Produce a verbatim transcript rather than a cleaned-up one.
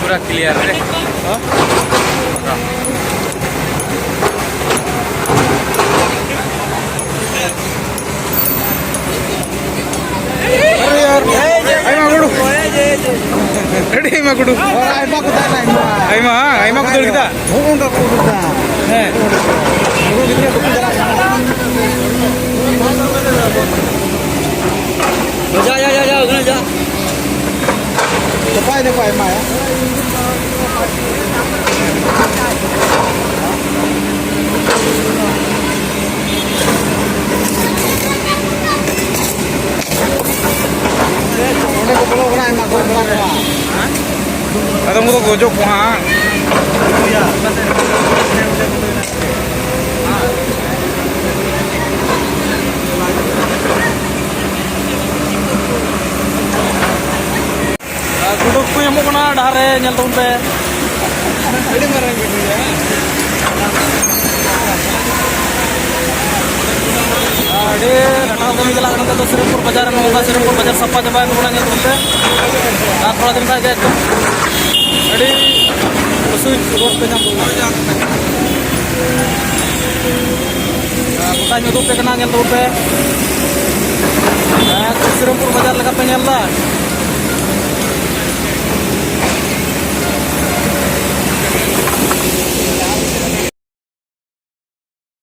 ᱯᱩᱨᱟ ᱠᱞᱤᱭᱟᱨ ᱨᱮ᱾ ᱟᱨᱮ ᱭᱟᱨ, ᱟᱭᱢᱟ ᱜᱩᱰᱩ᱾ ᱟᱹᱰᱤ ᱟᱭᱢᱟ ᱜᱩᱰᱩ᱾ ᱟᱭᱢᱟ ᱠᱚ ᱫᱟᱬᱟ, ᱟᱭᱢᱟ᱾ ᱟᱭᱢᱟ, ᱟᱭᱢᱟ ᱠᱚ ᱫᱟᱹᱲ ᱠᱮᱫᱟ᱾ ᱦᱚᱸᱜᱼᱚ ᱱᱚᱝᱠᱟ ᱠᱚ ᱩᱰᱩᱠ ᱫᱟ᱾ ᱦᱮᱸ᱾ ᱩᱱᱠᱩ ᱜᱤᱫᱽᱨᱟᱹ ᱵᱟᱠᱚ ᱪᱟᱞᱟᱜ ᱠᱟᱱᱟ᱾ ᱡᱟ, ᱡᱟ, ᱡᱟ, ᱡᱟ, ᱩᱫᱷᱟᱨ ᱡᱟ᱾ ᱱᱟᱯᱟᱭ ᱫᱚᱠᱚ ᱟᱭᱢᱟᱭᱟ᱾ ᱚᱸᱰᱮ ᱠᱚ ᱵᱚᱞᱚ ᱠᱟᱱᱟ, ᱟᱭᱢᱟ ᱠᱚ ᱵᱚᱞᱚ ᱠᱟᱱᱟ᱾ ᱟᱫᱚ ᱩᱱᱠᱩ ᱫᱚ ᱜᱚᱡᱚᱜ ᱠᱚ ᱦᱟᱸᱜ᱾ ᱨᱮ ᱧᱮᱞ ᱛᱟᱵᱚᱱ ᱯᱮ᱾ ᱟᱹᱰᱤ ᱢᱟᱨᱟᱝ ᱜᱮ ᱦᱩᱭᱩᱜᱼᱟ᱾ ᱟᱹᱰᱤ ᱞᱟᱴᱷᱟ ᱠᱟᱹᱢᱤ ᱪᱟᱞᱟᱜ ᱠᱟᱱᱟ᱾ ᱱᱤᱛᱚᱜ ᱫᱚ ᱥᱤᱨᱟᱢᱯᱩᱨ ᱵᱟᱡᱟᱨ ᱨᱮ ᱱᱚᱝᱠᱟ ᱥᱤᱨᱟᱢᱯᱩᱨ ᱵᱟᱡᱟᱨ ᱥᱟᱯᱷᱟ ᱪᱟᱵᱟᱭᱮᱱ ᱛᱟᱵᱚᱱᱟ, ᱧᱮᱞ ᱛᱟᱵᱚᱱ ᱯᱮ᱾ ᱟᱨ ᱛᱷᱚᱲᱟ ᱫᱤᱱ ᱠᱷᱟᱱ ᱜᱮ ᱮᱠᱫᱚᱢ ᱟᱹᱰᱤ ᱩᱥᱩᱞ ᱨᱳᱰ ᱯᱮ ᱧᱟᱢ ᱛᱟᱵᱚᱱᱟ᱾ ᱟᱨ ᱜᱚᱴᱟᱧ ᱩᱫᱩᱜ ᱯᱮ ᱠᱟᱱᱟ, ᱧᱮᱞ ᱛᱟᱵᱚᱱ ᱯᱮ᱾ ᱮᱠᱫᱚᱢ ᱥᱤᱨᱟᱢᱯᱩᱨ ᱵᱟᱡᱟᱨ ᱞᱮᱠᱟ ᱯᱮ ᱧᱮᱞ ᱮᱫᱟ᱾